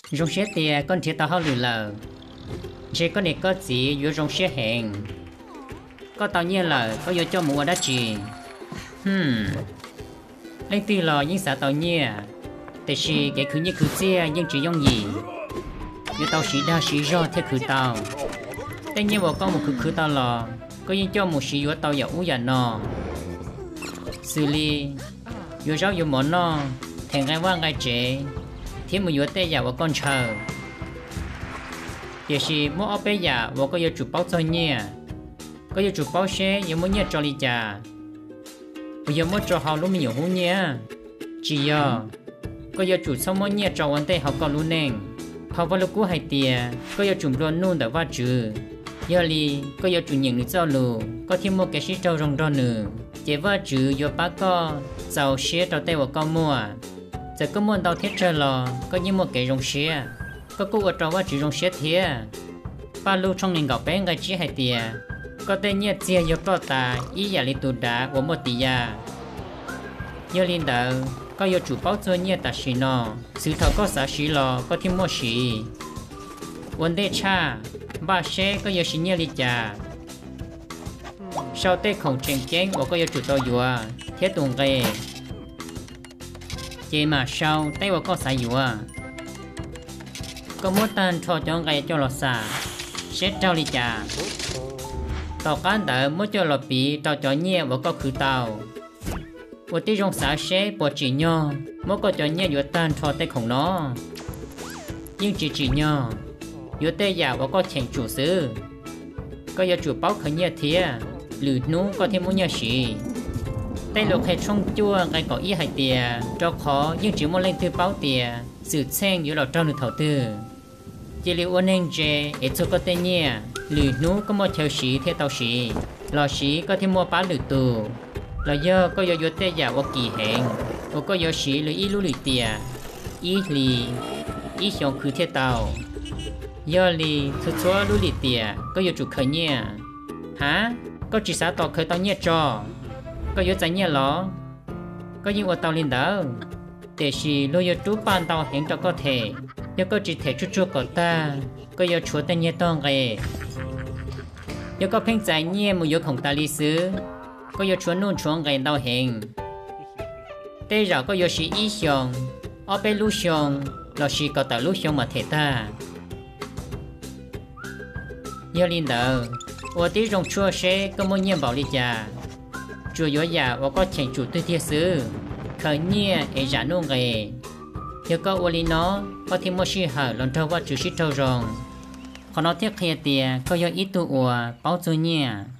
Zoo siab tias koj nrhiav tau hauj lwm lawm, ntshe koj niam koj txiv yuav zoo siab heev. Koj tau nyiaj lawm koj yuav coj mus ua dab tsi? Leej twg los yeej xav tau nyiaj, tiam sis kev khwv nyiaj khwv txiaj yeej tsis yooj yim. Yuav tau siv dag siv zog thiaj khwv tau. Tej nyiaj uas koj mus khwv khwv tau los koj yeej coj mus siv yuav tau yam ub yam no, xws li yuav zaub yuav mov noj, them nqe vaj nqe tsev, thiab mus yuav tej yam uas koj ntshaw. Tiam sis muaj ob peb yam uas koj yuav tsum paub txog nyiaj. Koj yuav tsum paub seb yuav muab nyiaj tso li cas. Puas yog muab tso hauv lub me nyuam hub nyiaj? Tsis yog. Koj yuav tsum txhob muab nyiaj tso ua ntej hauv koj lub neej. Phau Vajluskub hais tias koj yuav tsum nplua nuj ntawm Vajtswv. Yog li, koj yuav tsum nyeem nws txoj lus koj thiaj muaj kev sib raug zoo nrog nws, ces Vajtswv yuav pab koj txaus siab rau tej uas koj muaj. Txawm koj muaj ntau thiab tsawg los koj yeej muaj kev zoo siab, koj kuj ua rau Vajtswv zoo siab thiab. Paj Lug tshooj nees nkaum peb nqe tsib hais tias, koj tej nyiaj txiag yog ploj tas ib yam li tus dav uas muaj tis ya. Yog li ntawd koj yuav tsum paub txog nyiaj tam sim no, xwv thaum koj xav siv los koj thiaj muaj siv. Ua ntej tshaj, npaj seb koj yuav siv nyiaj li cas. Sau tej khoom tseem ceeb uas koj yuav tsum tau yuav thiab tus nqe, ces mam sau tej uas koj xav yuav. Koj muab tag nrho cov nqe coj los xam seb raug li cas. Tom qab ntawd muab coj los piv rau cov nyiaj uas koj khwv tau. Ua tib zoo xav seb puas tsim nyog muab koj cov nyiaj yuav tag nrho tej khoom no. Yeej tsis tsim nyog, yuav tej yam uas koj cheem tsum xwb. Koj yuav tsum paub khaws nyiaj thiab, lwm hnub koj thiaj muaj nyiaj siv. Tej lus qhia tshooj cuaj nqe kaum ib hais tias, rau qhov yeej tsis muaj leej twg paub tias xwm txheej yuav los raug nws thaum twg. Cia li ua neeg ntse es txuag koj tej nyiaj, lwm hnub koj muaj chaw siv thiaj tau siv, los sis koj thiaj muaj pab lwm tus. Los yog koj yuav yuav tej yam uas kim heev uas koj yuav siv li ib lub lim tiam, ib hlis, ib xyoos khwv thiaj tau. Yog li txhua txhua lub lim tiam koj yuav tsum khaws nyiaj. Hav, koj tsis xav tos khaws tau nyiaj tso, koj yuav txais nyiaj los? Koj yeej ua tau li ntawd, tiam sis luag yuav rub paj ntau heev rau koj them. Yog koj tsis them tsuag tsuag kom tag, koj yuav tshuav tej nyiaj tog nqe. Yog koj pheej txais nyiaj mus yuav khoom tas li xwb, koj yuav tshuav nuj ntshuav nqe ntau heev. Tej zaum koj yuav siv ib xyoos, ob peb lub xyoo, los sis kaum tawm lub xyoo mam them tag. Yog li ntawd, ua tib zoo tshuaj seb koj muaj nyiaj npaum li cas, tsuas yuav yam uas koj cheem tsum tiag tiag xwb, khaws nyiaj es zam nuj nqes. Yog koj ua li no, koj thiaj muaj sij hawm los nrog Vajtswv sib raug zoo. Qhov no thiaj qhia tias koj yog ib tug uas paub txog nyiaj.